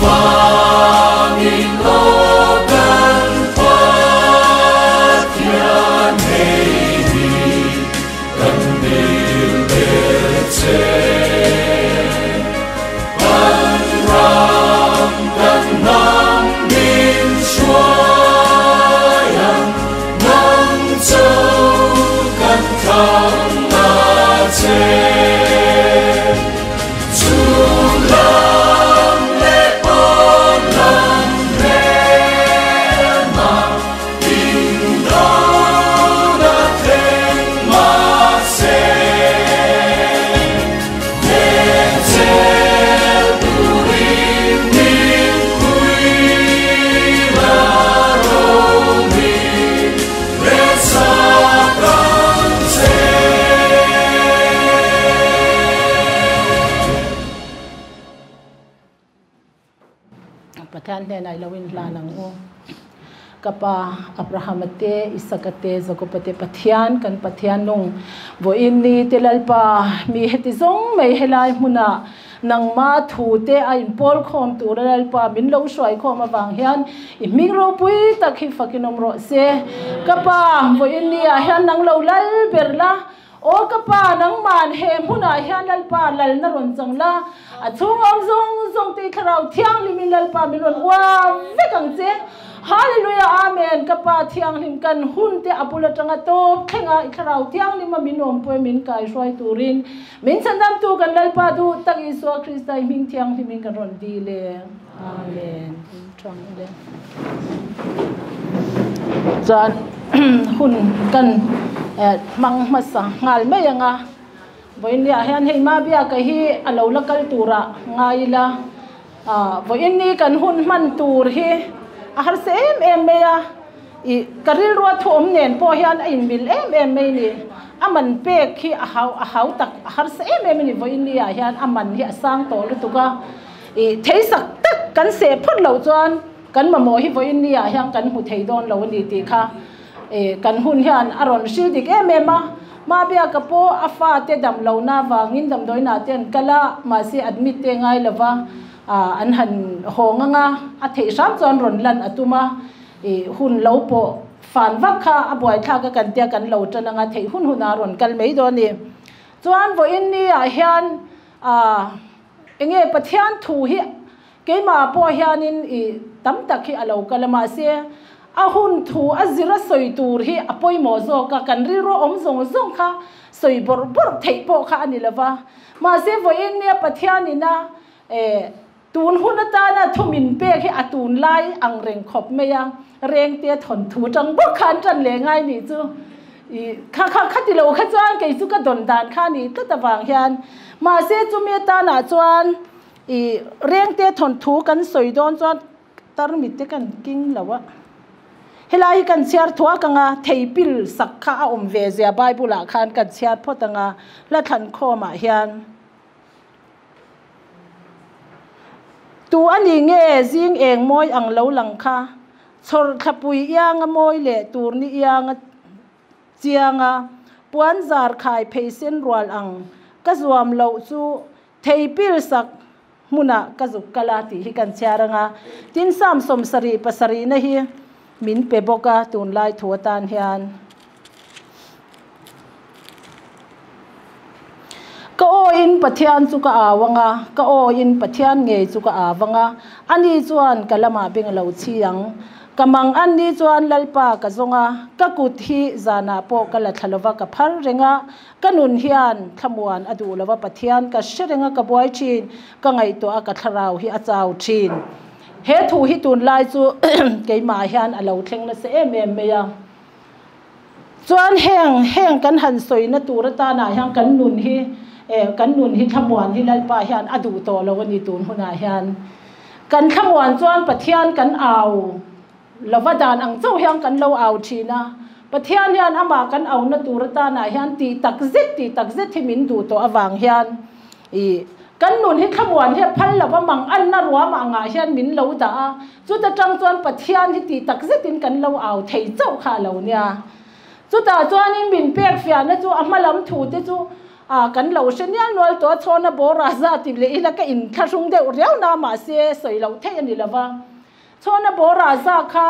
Chuvangin aw kan Pathian hei hi kan dil ber che. Kan ram kan hnam min hruai a, nang chu kan thlang a che. Chung lam leh pawn lam hmelma indona thleng mahse, hmel chel turin min pui la rawmi rel sak ang che. Pathian hnenah i lo inhlan ang u. Ka pa Abrahama te, Isaka te, Jakoba te Pathian, kan Pathian nung vawiin ni te Lalpa, mi heti zawng mai helai hmunah nangma thu te a inpawl khawm tura Lalpa min lo hruai khawm avang hian i hming ropui tak hi fakin awm rawh se. Ka pa, vawiin ni ah hian nang lo lal ber la, Aw ka pa, nangman he hmunah hian Lalpa lalna rawn chang la, a chhung awm zawng zawng te i Thlarau Thianghlimin Lalpa min rawn uar vek ang che. Hallelujah Amen Ka Pa Thianghlim kan hun te a bul atanga tawp thlenga i Thlarau Thianghlima min awmpui min kaihruai turin min chhandamtu kan Lalpa duh tak Isua Krista i hming thianghlimin kan rawn dil e. Amen. Thuang le. Chuan hun kan hmang hmasa nghal mai anga vawiinniah hian hei ma biaka hi a lo la kal turah ngai ila vawiinni kan hun hman tur hi a harsa em em mai a ih ka rilrua thu awm nen pawh hian a inmil em em mai ni a man pek hi a hau a hau tak a harsa em em a ni vawiinniah hian a man hi a sang tawh lutuk a. I theisak tak kan seh phawt loh chuan kan mamawh hi vawiin ni ah hian kan hmu thei dawn lo a ni tih kha kan hun hian a rawn hril dik em em a. Mabiaka pawh a fate dam lohna avangin damdawiinah te an kal a, mahse admit te ngai lova an han hawng ang a, a theih hram chuan rawn lan a tum a, i hun lo pawh fan vak kha a buaithlak a kan tia kan lo tan ang a, theih hun hunah a rawn kal mai dawn a ni. Chuan vawiin ni ah hian Enge Pathian thu hi keimah pawh hianin i tam tak hi a lo kal a, mahse a hun thu a zira sawi tur hi a pawimawh zawk a, kan rilru awm zawng zawng kha sawi bawrh bawrh theih pawh kha a ni lo va. Mahse vawiin nia Pathianina tun hun atana thu min pek hi a tunlai ang reng khawp mai a, rengte thawnthu tang bawk khan tan leh ngai nih chu. I kha kha kha ti lo kha chuan kei chu ka dawn dan kha ni tlat avang hian mahse chumi atanah chuan i rengte thawnthu kan sawi dawn chuan tarmit te kan king lo a helai hi kan chhiar thuak anga theipil sak kha a awm ve zia bible ah khan kan chhiar phawt anga hla thlan khawm ah hian Tu a ni nge zing eng mawi ang lo lang kha chhawr thlapui ianga mawi leh tur ni ianga chianga puan zar khai phei sen rual ang ka zuam loh chu thei pil sak hmunah ka zuk kal a tih hi kan chhiar anga tin Sam 77 na hi min pe bawk a tunlai thu atan hian. Ka aw in Pathian chu ka au anga, ka aw in Pathian ngei chu ka au anga, ani chuan ka lamah beng a lo chhi ang. Ka mang an ni chuan Lalpa ka zawng a, ka kut hi zanah pawh ka la thla lova ka phar reng a, ka nun hian thlamuan a duh lova Pathian ka hre reng a ka buai thin, ka ngaihtuah a ka thlarau hi a chau thin. He thu hi tunlai chu keimah hian a lo thleng nasa em em mai a. Chuan heng heng kan han sawina tur atanah hian kan nun hi eh kan nun hi thlamuan hi Lalpa hian a duh tawh lo a ni tun hunah hian. Kan thlamuan chuan Pathian kan au lova dan ang chauh hian kan lo au thin a. Pathian hian amah kan auna tur atanah hian tih tak zet tih tak zet hi min duh tawh avang hian ih kan nun hi thlamuan hi a phal lova mang anna ruam angah hian min lo dah a. Chuta tang chuan Pathian hi tih tak zetin kan lo au thei chauh kha a lo nia. Chutah chuanin min pek fiahna chu a hma lam thu te chu a kan lo hre nial nual tawh a, chhawna bawra za ti leh ila ka inthlahrung deuh riau na mahse sawi loh theih a ni lo va. Chhawna bawra za kha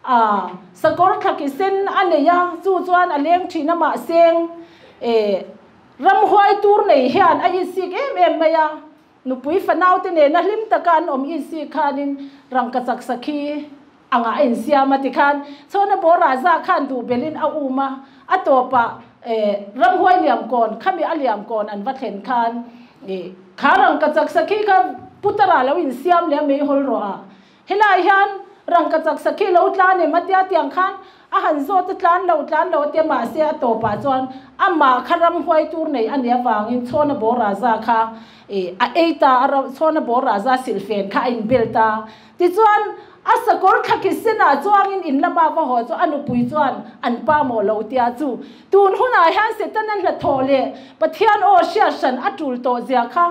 a sakawr thlaki sen a nei a, chu chuan a leng thin a mahseng e ramhuai tur nei hian a insik em em mai a. Nupui fanaute nena hlim taka an awm insik khanin rangkachak sakhi angah a insiam a tikhan Chhawna bawra za khan duh belin a um a, a tawpah ramhuai liam kawn khami a liam kawn an va thlen khan kha rangkachak sakhi kha putara lo insiam leh a meihawl rawh a, Helai hian rangkachak sakhi lo tlan em a tia tiang khan a han zawt a tlan lo tlan lo a tia mahse a tawpah chuan amah kha ram huai tur nei a nih avangin Chhawna Bawraza kha ih a ei ta a Chhawna Bawraza silhfen kha a inbel ta. Tichuan a sakawr thlaki senah chuangin in lama va haw chu a nupui chuan an pa maw lo tia chu tun hunah hian Setana hnathawh leh Pathian aw hriat hran a tul tawh zia kha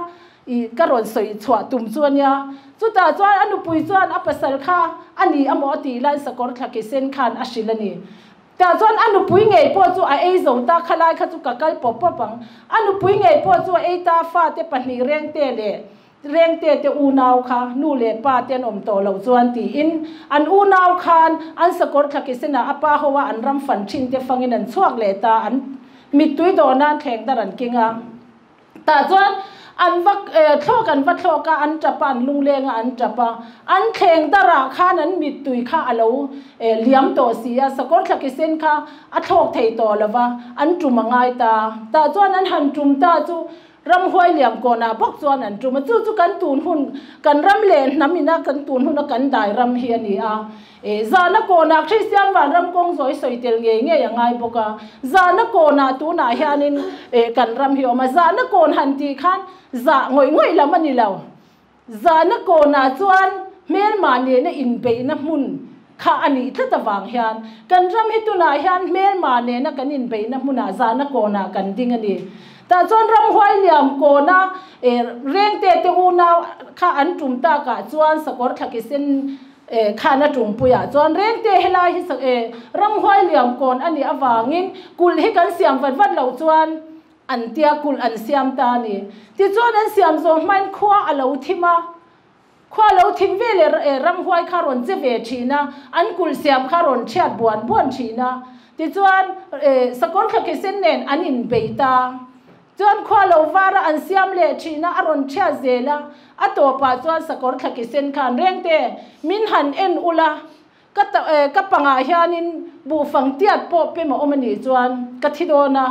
I ka rawn sawi chhuah tum chu a nia. Chutah chuan a nupui chuan a pasal kha a ni amaw a tih laiin sakawr thlaki sen khan a hrilh a ni. Tah chuan a nupui ngei pawh chu a ei zo ta, khalai kha chu ka kal pawp pawp ang. A nupui ngei pawh chu a ei ta, fate pahnih Rengte leh Rengte te unau kha nu leh pa te an awm tawh loh chuan tiin an unau khan an sakawr thlaki senah a pa ho a an ram fan thin te fangin an chhuak leh ta, an mittui dawh nan thleng dar an keng a. Tah chuan an va thlawk an va thlawk a, an tap a, an lungleng a, an tap a. An thleng darah khan an mittui kha a lo liam tawh si a, sakawr thlaki sen kha a thlawk thei tawh lo va, an tum a ngai ta. Tah chuan an han tum ta chu ramhuai liam kawnah bawk chuan an tum a, chu chu kan tun hun, kan ram leh hnam ina kan tun huna kan dai ram hi a ni a. E, zahna kawnah Kristian vanram kawng zawi sawi tel ngei ngei a ngai bawk a. Zahna kawnah tunah hianin e, kan ram hi a awm a. Zahna kawn han tih khan zah ngawih ngawih lam a ni lo. Zahna kawnah chuan hmelmah nena inbeihna hmun kha a nih tlat avang hian kan ram hi tunah hian hmelmah nena kan inbeihna hmunah zahna kawnah kan ding a ni. Tah chuan ramhuai liam kawna e, rengte te unau kha an tum takah chuan sakawr thlaki sen E, khan a tumpuiah chuan rengte helai hi sak e, ramhuai liam kawn a nih avangin kulh hi kan siam vat vat loh chuan an tia kulh an siam ta a ni. Tichuan an siam zawh hmain khua a lo thim a, khua a lo thim ve leh e, ramhuai kha rawn che ve thin a, an kulh siam kha rawn chhiat buan buan thin a. Tichuan e, sakawr thlakisen nen an inbei ta. Chuan khua lo vara an siam leh thin a, a rawn thiat zel a, a tawpah chuan sakawr thlaki sen khan rengte min han en ula, ka ta ka pangah hianin buhfang tiat pawh pem a awm a nih chuan ka thi dawn a,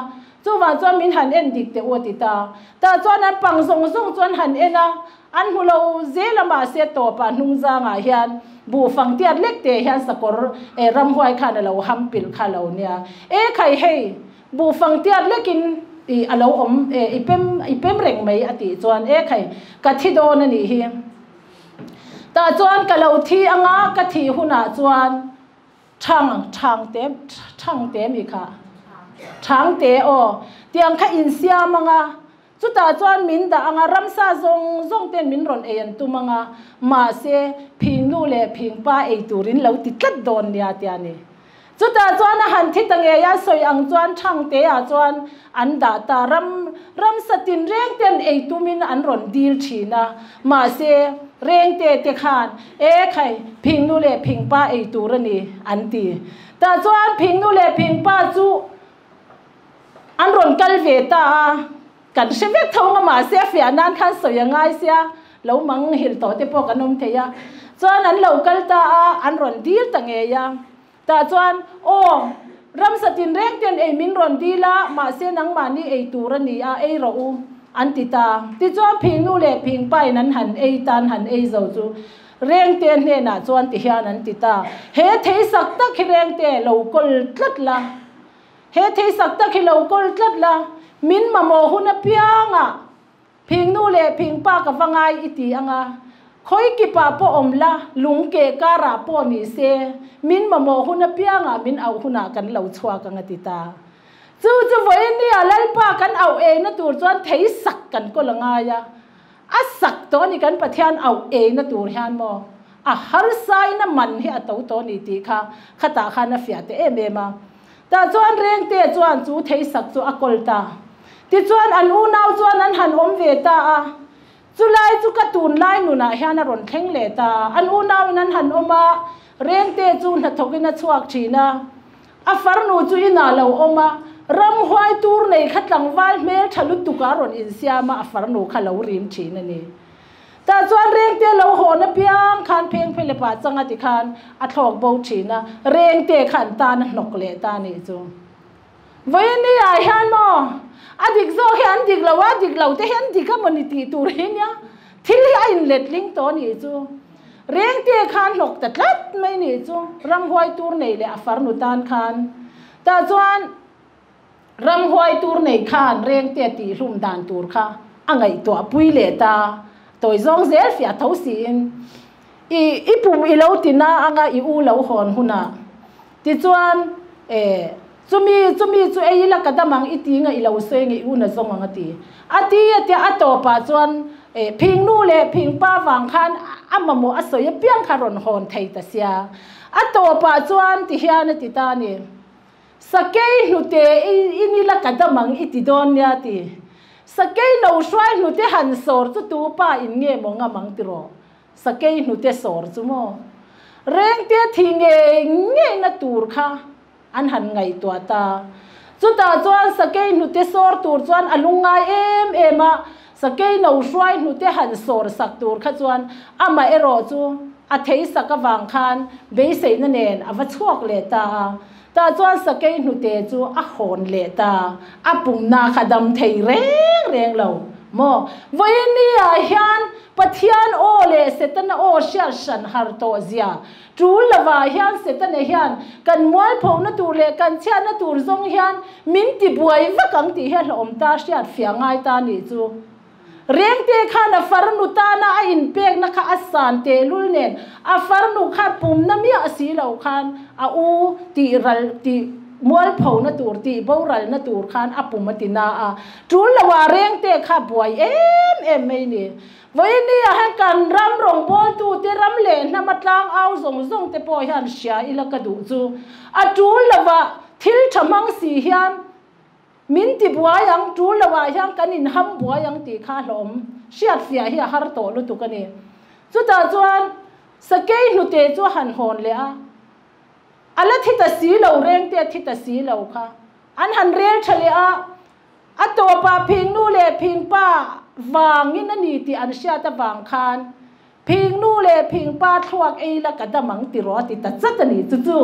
chuvang chuan min han en dik teh u a ti ta. Tah chuan an pang zawng zawng chu an han en a, an hmu lo zel a mahse tawpah hnung zangah hian buhfang tiat lek teh hian sakawr ramhuai khan a lo ham pilh kha lo nia. E khai hei! Buhfang tiat lekin i a lo awm e, i pem i pem reng mai a tih chuan e khai ka thi dawn a nih hi. Tah chuan ka lo thi anga ka thih hunah chuan thang thang te thang te mi kha thang te aw tiang kha insiam anga chutah chuan min dah anga ramsa zawng zawng ten min rawn ei an tum anga mahse phingnu leh phingpa ei turin lo ti tlat dawn nia tia ni. Chutah chuan a han thi ta ngei a, sawi ang chuan Thangtea chuan an dah ta. Ram ramsa tinreng ten ei tumin an rawn dil thin a, mahse Rengte te khan, E khai, Phingnu leh Phingpa ei tur a ni, an ti. Tah chuan Phingnu leh Phingpa chu an rawn kal ve ta a, kan hre vek tho ang a, mahse a fiah nan khan sawi a ngai sia, lo mang hil tawh te pawh kan awm thei a. Chuan an lo kal ta a, an rawn dil ta ngei a. Tah chuan, Aw, ramsa tinreng ten ei min rawn dil a, mahse nangmahni ei tur a ni a, ei rawh u, an ti ta. Tichuan phingnu leh phingpain an han ei ta, an han ei zo chu Rengte hnenah chuan ti hian an ti ta, He thei sak tak hi Rengte, lo kawl tlat la. He thei sak tak hi lo kawl tlat la, min mamawh hun apiangah Phingnu leh phingpa ka va ngai i ti anga, khawi kipah pawh awm la, lung keh karah pawh ni se, min mamawh hun apiangah min auh hunah kan lo chhuak ang a ti ta. Chu chu vawiin nia Lalpa kan auh eina tur chuan thei sak kan kawl a ngai a, a sak tawh a ni kan Pathian auh eina tur hian maw a harsain a man hi a to tawh a ni tih kha khatah khan a fiah ta em em a. Tah chuan Rengte chuan chu thei sak chu a kawl ta. Tichuan an unau chuan an han awm ve ta a, chulai chu ka tunlai nunah hian a rawn thleng leh ta. An unauin an han awm a, Rengte chu hnathawkin a chhuak thin a, a farnu chu inah lo awm a, ramhuai tur nei kha tlangval hmel tha lutuk a rawn insiam a, a farnu kha lo rim thin a ni. Tah chuan Rengte lo hawn apiang khan phengphele pah changa tikhan a thlawk bo thin a, Rengte kha an tan a hnawk leh ta a nih chu. Vawiin ah hian maw a dik zawk hi an dik lo a, dik lo te hi an dik a mawni tih tur hi nia, thil hi a inletling tawh a nih chu. Rengte khan hlawk ta tlat mai nih chu, ramhuai tur nei leh a farnu tan khan. Tah chuan ramhuai tur nei khan Rengte tihhlum dan tur kha a ngaihtuah pui leh ta, tawi zawng zel fiah tho siin i i pum i lo ti na anga i u lo hawn hunah Tichuan, E, chumi, chumi chu ei ila ka dam ang i ti nga i lo sawi nge i un a zawng ang a ti. A ti a tia a tawpah chuan e, phing nu leh phing pa vang khan a mamawh a sawi apiang kha rawn hawn thei ta sia. A tawpah chuan ti hian a ti ta a ni, Sakei hnute i in ila ka dam ang i ti dawn nia a ti. Sakei no hruai hnute han sawr chu tu pa in nge maw ngam ang tiraw? Sakei hnute sawr chu maw? Rengte thi ngei ngeina tur kha an han ngaihtuah ta. Chutah chuan sakei hnute sawr tur chuan a lungngai em em a, sakei no hruai hnute han sawr sak tur kha chuan amah erawh chu a thei sak avang khan beiseina nen a va chhuak leh ta a. Tah chuan sakei hnute chu a hawn leh ta, a pumna kha dam thei reng reng lo maw? Vawiini ah hian Pathian aw leh Setana aw hriat hran har tawh zia tul lovah hian Setana hian kan mualphona tur leh kan chhiatna tur zawng hian min ti buai vak ang tih hi a hlawhawm ta hriat fiah ngai ta nih chu. Rengte khan a farnu tana a inpekna kha a san tehlul nen a farnu kha pumna miah si lo khan a u tih ral tih mualphona tur tih boralna tur khan a pum a ti na a. Tul loah Rengte kha buai em em mai ni. Vawiini ah hian kan ram rawngbawltute ram leh hnama tlang au zawng zawng te pawh hian hria ila ka duh chu a tul lovah thil tha hmang si hian Min ti buai ang, tul lo ah hian kan in ham buai ang tih kha hlawm hriat fiah hi a har tawh lutuk a ni. Chutah chuan sakei hnute chu a han hawn leh a, a la thi ta si lo reng te a thi ta si lo kha an han rel tha leh a, a tawpah phingnu leh phingpa vangin a ni tih an hriat avang khan Phingnu leh phingpa thluak ei la ka dam ang tiraw a ti ta chat a ni chu chu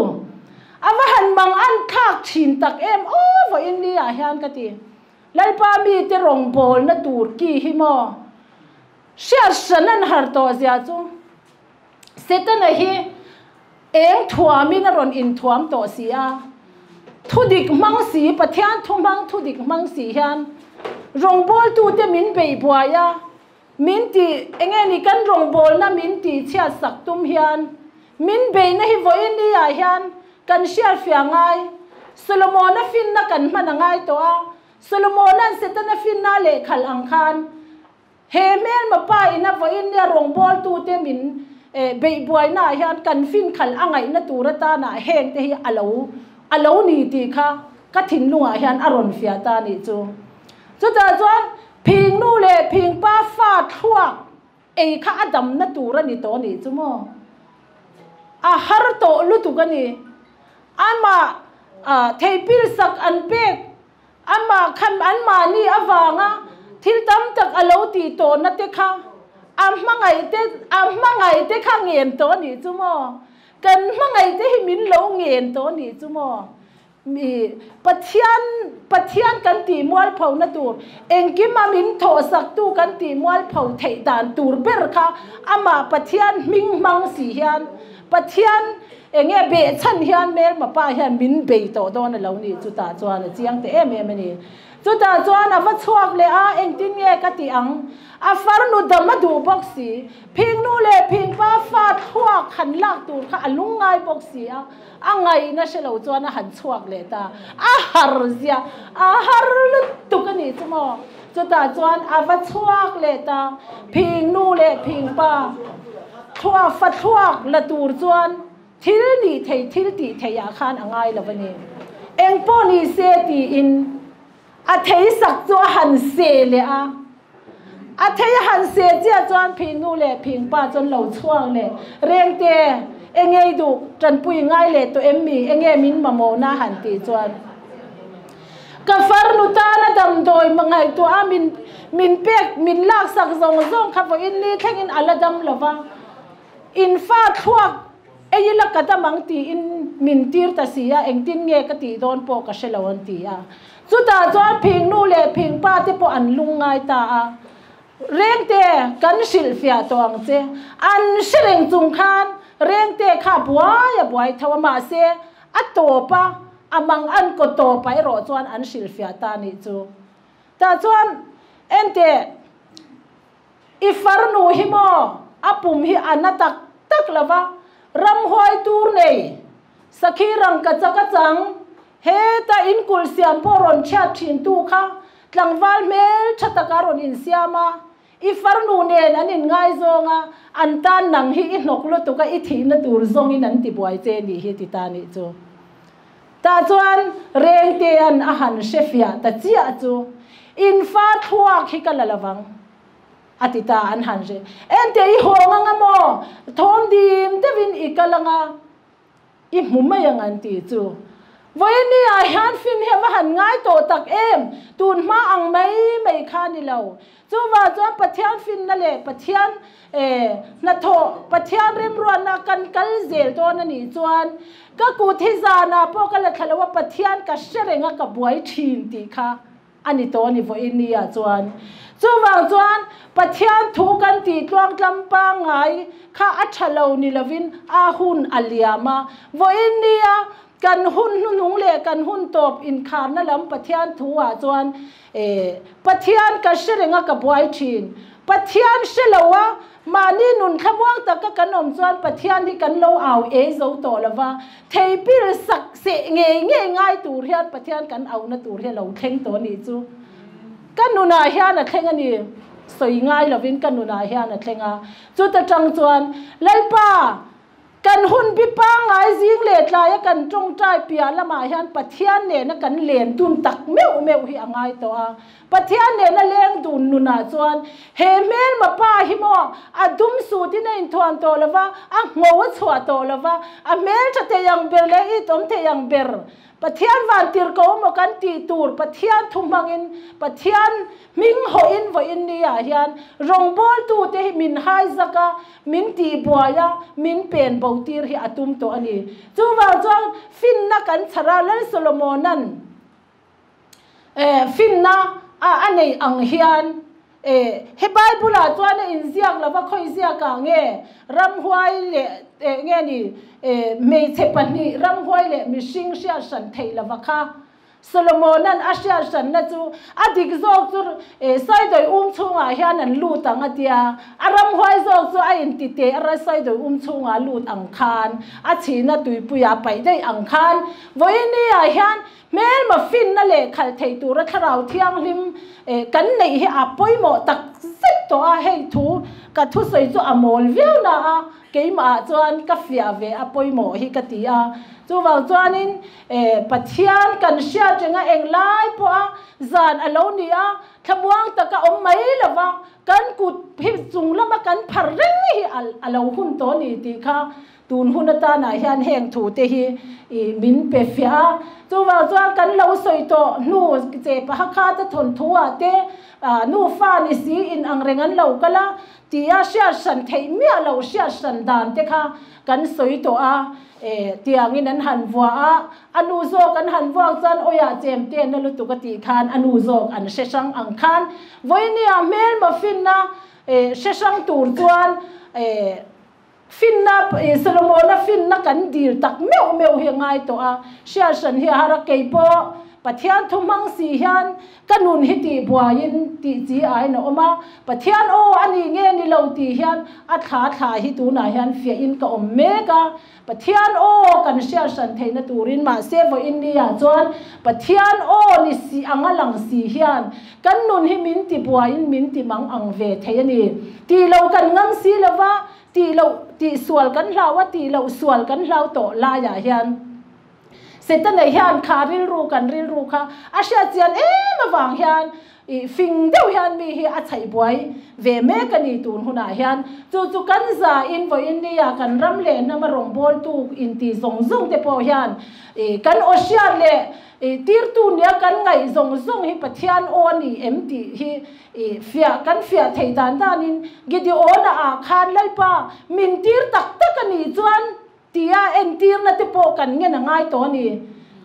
a va han mang an thlak thin tak em aw vawiin ni ah hian ka ti Lalpa mite rawngbawlna tur ki hi maw hriat hran an har tawh zia chu Setana hi eng thuamin a rawn inthuam tawh si a thudik hmang si Pathian thu hmang thudik hmang si hian rawngbawltute min beih buai a Min ti, enge ni kan rawngbawlna min tih chhiat sak tum hian min beihna hi vawiin ni ah hian kan hriatfiah ngai. Solomona finna kan hman a ngai tawh a, Solomona'n Setana finna a lehkhalh ang khan he hmelma pa ina vawiin nia rawngbawltute min beih buaina ah hian kan finkhalh a ngaihna tur atana heng te hi a lo a lo ni tih kha ka thinlungah hian a rawn fiah ta a nih chu. Chutah chuan Phingnu leh phingpa fa thluak ei kha a damna tur a ni tawh a nih chu maw? A har tawh lutuk a ni. Amah theipil sak an pek, amah khan anmahni avanga thil tam tak a lo tih tawhna te kha a hmangaih te a hmangaih te kha ngen tawh a nih chu maw? Kan hmangaih te hi min lo ngen tawh a nih chu maw? Mi Pathian Pathian kan tih mualpho na tur, engkima min thawhsaktu kan tih mualpho theih dan tur ber kha amah Pathian hming hmang si hian Pathian enge behchhan hian hmelma pa hian min bei tawh dawn a lo nih chutah chuan a chiang ta em em a ni. Chutah chuan a va chhuak leh a, engtin nge ka tih ang? A farnu dam a duh bawk si, phingnu leh phingpa fa thluak han lak tur kha a lungngai bawk si a, A ngaihna hre lo chuan a han chhuak leh ta. A har zia, a har lutuk a nih chu maw? Chutah chuan a va chhuak leh ta. Phingnu leh phingpa thluak, fa thluak la tur chuan thil nih thei, thil tih theih ah khan a ngai lo a ni. Engpawh ni se tiin. A thei sak chu a han seh leh a. A thei a han seh chiah chuan phing nu leh phing pa chuan lo chhuak leh reng te, Enge i duh tanpui ngai leh tawh em mi? Enge min mamawhna a han tih chuan ka farnu tana damdawi ngaihtuah a min min pek min laksak zawng zawng kha vawiin ni thlengin a la dam lo va, in fa thluak Ei ila ka dam ang tiin min tir ta si a, engtin nge ka tih dawn pawh ka hre lo an ti a. Chutah chuan phing nu leh phing pa te pawh an lung ngai ta a, Rengte, kan hrilhfiah tawh ang che. An hre reng chung khan Rengte kha buai a buai tho a, mahse a tawp a, a mang an kaw tawpah erawh chuan an hrilhfiah ta nih chu. Tah chuan enteh. I farnu hi maw a pum hi a na tak tak lo va, ramhuai tur nei, sakhi rangka chak a chang, heta in kulh siam pawh rawn chhiat thin tu kha tlangval hmel tha taka rawn insiam a, i farnu nen an inngaizawng a, an tan nang hi i hnawk lutuk a, i thihna tur zawngin an tibuai che nih hi ti ta nih chu. Tah chuan Rengtea'n a han hre fiah ta chiah chu, In fa thluak hi ka la lovang, a ti ta. An han hre, Enteh i hawng anga maw? Thawm dim deuhin i kal anga i hmu mai ang an ti chu. Vawiini ah hian fin hi a va han ngai tawh tak em? Tun hma ang mai mai kha ni lo. Chuvang chuan Pathian finna leh Pathian hnathawh, Pathian remruatna kan kal zel dawn a nih chuan ka kut hi zanah pawh ka la thla lo a, Pathian ka hre reng a ka buai thin tih kha a ni tawh a ni vawiin ni ah chuan. Chuvang chuan Pathian thu kan tih tluangtlam pangngai kha a tha lo ni lovin a hun a liam a, vawiin ni a kan hun hnuhnung leh kan hun tawp inkharna lam Pathian thu ah chuan E, Pathian ka hre reng a ka buai thin. Pathian hre lo a, mahni nun thlamuang taka kan awm chuan Pathian hi kan lo au ei zo tawh lo va, thei pil sak seh ngei ngei ngai tur hian Pathian kan auhna tur hi a lo thleng tawh a nih chu. Ka nunah hian a thleng a ni, sawi ngai lovin ka nunah hian a thleng a. Chuta tang chuan, Lalpa, Kan hun bi pangngai zing leh tlaia kan tawngtai piah lamah hian Pathian nena kan len dun tak meuh meuh hi a ngai tawh a. Pathian nena leng dun nunah chuan he hmelma pa hi maw a dum sutin a inthuam tawh lo va, a ngho a chhuah tawh lo va, a hmeltha thei ang ber leh itawm thei ang ber Pathian van tir ko maw kan tih tur Pathian thu hmangin Pathian hming hawhin vawiin ni ah hian rawngbawltute hi min haizak a, min tihbuai a, min pen bo tir hi a tum tawh a ni. Chuvang chuan finna kan chhar a, Lal Solomona'n finna a neih ang hian E, he Bible ah chuan a inziak lova khawi ziak ah nge ramhuai leh eh nge ni eh hmeichhe pahnih ramhuai leh mihring hriat hran theih lova kha Solomona'n a hriat hranna chu a dik zawk chu eh Saidawih um chhungah hian an lut ang a tia, a ramhuai zawk chu a inti teh a ra Saidawih um chhungah lut ang khan a chhihna tuipuiah paih daih ang khan vawiini ah hian Hmelma finna leh khalh thei tura thlarau thianghlim kan neih hi a pawimawh tak zet tawh a, hei thu ka thusawi chu a mawl viau na a, keimah ah chuan ka fiah ve a pawimawh hi ka ti a. Chuvang chuanin Pathian kan hriat renga englai pawha zan a lo ni a, thlamuang taka awm mai lova kan kut hi chung lama kan phar reng hi a lo hun tawh a ni tih kha Tun hun atanah hian heng thu te hi i min pe fiah a, chuvang chuan kan lo sawi tawh hnu che Pahakha te thawnthu ah te nufa ni si in ang reng an lo kal a tia hriat hran theih miah loh hriat hran dan te kha kan sawi tawh a, e tiangin an han vuah a, a nu zawk an han vuak chuan awiah chem te na lutuk a tih khan a nu zawk an hre hrang ang khan vawinia hmelma finna e hre hrang tur chuan e Finna, Solomona finna kan dil tak meuh meuh hi a ngai tawh a, hriat hran hi a har a, kei pawh Pathian thu hmang si hian ka nun hi tih buaiin tih chi aiin a awm a, Pathian aw a ni nge ni lo tih hian a thla thla hi tunah hian fiahin ka awm mek a, Pathian aw kan hriat hran theihna turin mahse vawiin ni ah chuan Pathian aw ni si anga lang si hian kan nun hi min ti buaiin min ti mang ang ve thei a ni. Tih lo kan ngam si lova, tih loh tih sual kan hlau a, tih loh sual kan hlau tawh laiah hian. Setana hian kha rilru kan rilru kha a hriat chian em avang hian i fing deuh hian mi hi a chhaih buai ve mek a ni tun hunah hian. Chu chu kan za in vawiin nia kan ram leh hnama rawngbawltu inti zawng zawng te pawh hian i kan aw hriat leh i tirtu nia kan ngaih zawng zawng hi Pathian aw a ni em tih hi i fiah kan fiah theih dan danin Gideon-a ah khan Lalpa min tir tak tak a nih chuan Tia entirna te pawh kan ngen a ngai tawh a ni.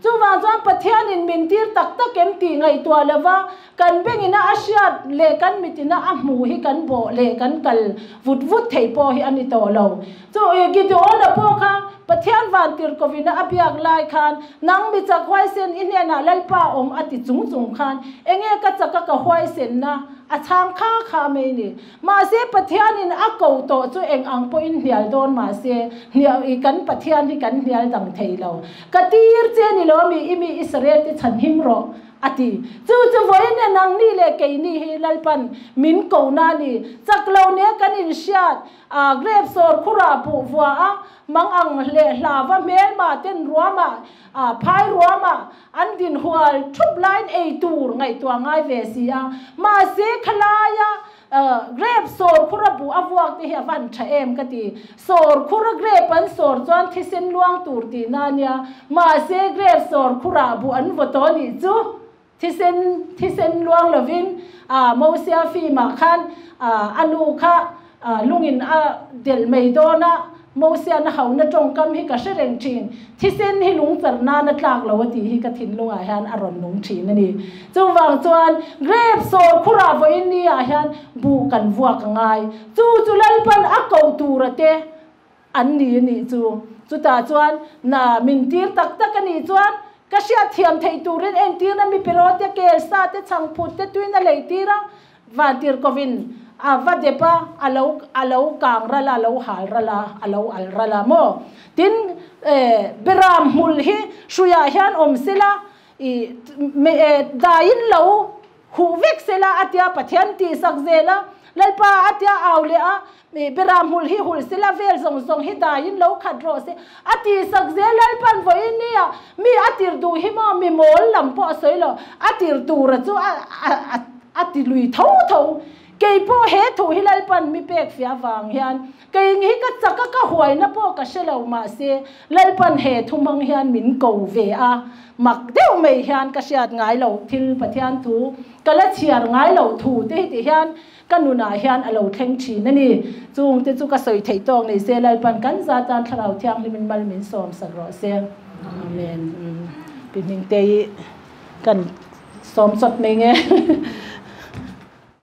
Chuvang chuan Pathianin min tir tak tak em tih ngaihtuah lova kan bengina a hriat leh kan mitina a hmuh hi kan bawh leh kan kal vut vut theih pawh hi a ni tawh lo. Chu Gideona pawh kha Pathian vantirhkovina a biak lai khan nang mi chak huaisen i hnenah Lalpa awm a ti chung chung khan enge ka chaka ka huaisenna a chhang kha kha mai ni. Mahse, Pathianin a ko tawh chu eng ang pawhin hnial dawn mahse, hnial i kan Pathian hi kan hnial dang thei lo. Ka tir che ni lo mi i mi Israel te chhan him rawh, a ti. Chu chu vawiin e nangni leh keini hi Lalpan min ko na ni. Chak lo nia kan inhriat a, grep sawr khurah buh vua a, mang ang leh hlava hmelma ten ruamah a, phai ruamah an din hual thup laiin ei tur ngaihtuah ngai ve si a, mahse khalaia grape sawr khur a buh a vuak te hi a van tha em ka ti. Sawr khur a grape an sawr chuan thisen luang tur tihna a nia, mahse grape sawr khurah buh an vaw tawh a nih chu thisen thisen luang lovin Mosia fimah khan a nu kha Lungin a delh mai dawn a, Mosian a hauna tawngkam hi ka hre reng thin. Thisen hi lungchar nan a tlak lo a tih hi ka thinlungah hian a rawn nung thin a ni. Chuvang chuan grape sawr khurah vawiin ni ah hian buh kan vuak a ngai. Chu chu Lalpan a koh tura te an ni a nih chu. Chutah chuan na min tir tak tak a nih chuan ka hriatthiam theih turin entirna mi perawte, kelsa te, chhangphut te tuin a lei tir a, Vantirhkovin a va dep a, a lo a lo kang ral a, a lo hal ral a, a lo al ral a maw? Tin, Beram hmul hi hruiah hian awm sela, i daiin lo huh vek sela a tia Pathian tihsak zel a, Lalpa a tia au leh a, Beram hmul hi hul sela vel zawng zawng hi daiin lo khat rawh se a tihsak zel. Lalpan vawiin nia mi a tir duh hi maw mi mawl lam pawh a sawi lo, a tir tura chu a a A ti lui tho tho. Kei pawh he thu hi Lalpan mi pek fia vang hian kei hi ka chak a, ka huaina pawh ka hre lo mahse Lalpan he thu hmang hian min ko ve a, mak deuh mai hian ka hriat ngai loh thil Pathian thu ka la chhiar ngai loh thu te hi ti hian ka nunah hian a lo thleng thin a ni. Chung te chu ka sawi theih tawk nei se Lalpan kan za tan Thlarau Thianghlimin mal min sawm sak rawh se. Amen. Pi Hmingtei kan Sawm chawt mai nge.